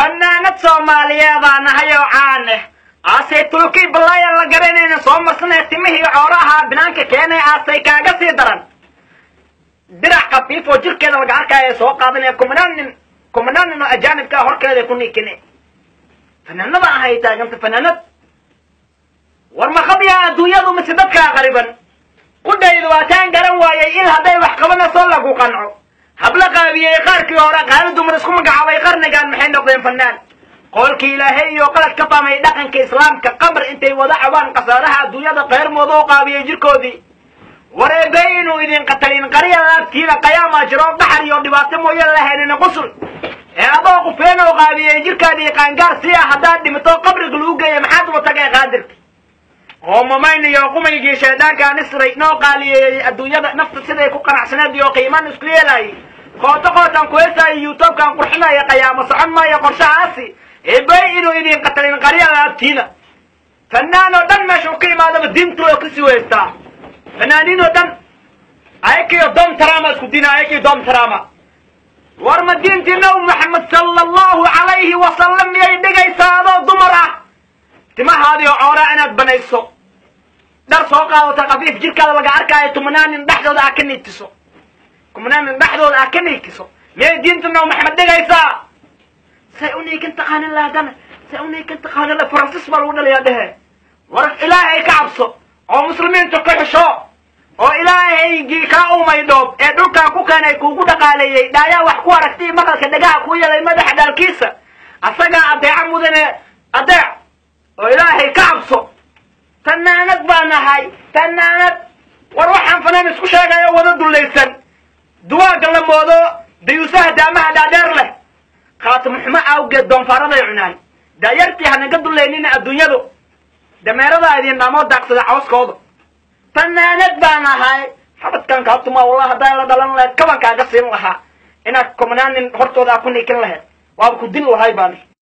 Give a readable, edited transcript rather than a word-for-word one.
Fanaanad Soomaaliyeed aan nahay oo caan ah. Aasay tulkii balaayan la garanayna soo marsanaya timihii cooraha binaanka keenay, aasay kaaga sii daran. Dirac khafiif oo jirkeeda laga arkaayo soo qaadanaya, kumanaan nin, kumanaan nin oo ajaanibka ah horkeeda ku niikine. Fanaanada ahay taaganta fanaanad. War ma qabyaa adduunyadu mise dadkaa qariban? Qudhaydu waa taan garan waayay il hadday wax qabanayso lagu qanco. Habla qaabiyey qaarkii hore qaali dumar isku magacaabay, qarnigan maxay noqdeen fanaan? Qoolkii Ilaahay iyo qalad ka fahmay dhaqanka Islaamka, qamar intay wada cabaan khasaaraha adduunyada qeyrmooda oo qaabiyey jirkoodii. Wareebay inuu idin qatalin qariya laabtiina, qayaamaa jiro qaxar iyo dhibaato mooye lahaynina qusul. Ee adoo qufeen oo qaabiyey jirkaadii qaangaar si ah, haddaad dhimito qabriga lagu geeya, maxaad uba tagay qaadirka? Oo mamayn iyo qumaygii shayddaankaa nisray noo qaaliyeeyey adduunyada, nafta siday ku qanacsaneed iyo qiimaan isku yeelaayay. Qooto qootaan ku heesaayo, YouTubekaan qurxinaya, qayaamo socon maayo qorshahaasi. Eebay inuu idin qatalin qarya laabtiina. Fanaan oo dhan meeshuu ka imaadaba diintu oo kasii weystaa. Fanaaniin oo dhan ayakiyo dom trama isku dina, ayakiyo dom trama. War ma diintii Nabi Maxamed sala Allahu calayhi wasalam miyay dhigaysaa adoo dumar ah timahaadii oo cooraa inaad banayso, dhar soo qaadata khafiif jirkaada laga arkaayo, tumanaanin dhexdooda ah ka niikiso, kumanaanin dhexdooda ah ka niikiso? Miyay diinta Nabi Maxamed dhigaysaa? Say u niikin taqaanin lahdana, say u niikin taqaanin la, Faransis baa lagu dhalayaa dhehe. War Ilaahay ka cabso oo muslimiinta ka xisho, oo Ilaahaygii kaa umay dhoob ee dhulkaa ku keenay, kuugu dhaqaaleeyey, dhaayaa wax ku aragtay, maqalka dhagaha kuu yeelay, madaxa dhaalkiisa asagaa adeeca mudane, adeec oo Ilaahay ka cabso. Fanaanad baa nahay, fanaanad. War waxaan fanaan isku sheegayo wada dullaysan, duwaagga la moodo, dayuusaha daamaha dhaadheer leh, khaatimo xumo awgeed doonfaaraday cunaan. Daayartii hanaga dullaynina adduunyadu, dameeradaa idin dhaamoo daaqsada cawskooda. Fanaanad baan ahay, xabadkan kaatumaa. Wallah haddaan la dhalan lahayd kaban kaaga siin lahaa inaad kumanaanin hortooda aa ku niikin lahayd, waaba ku dil lahay baan.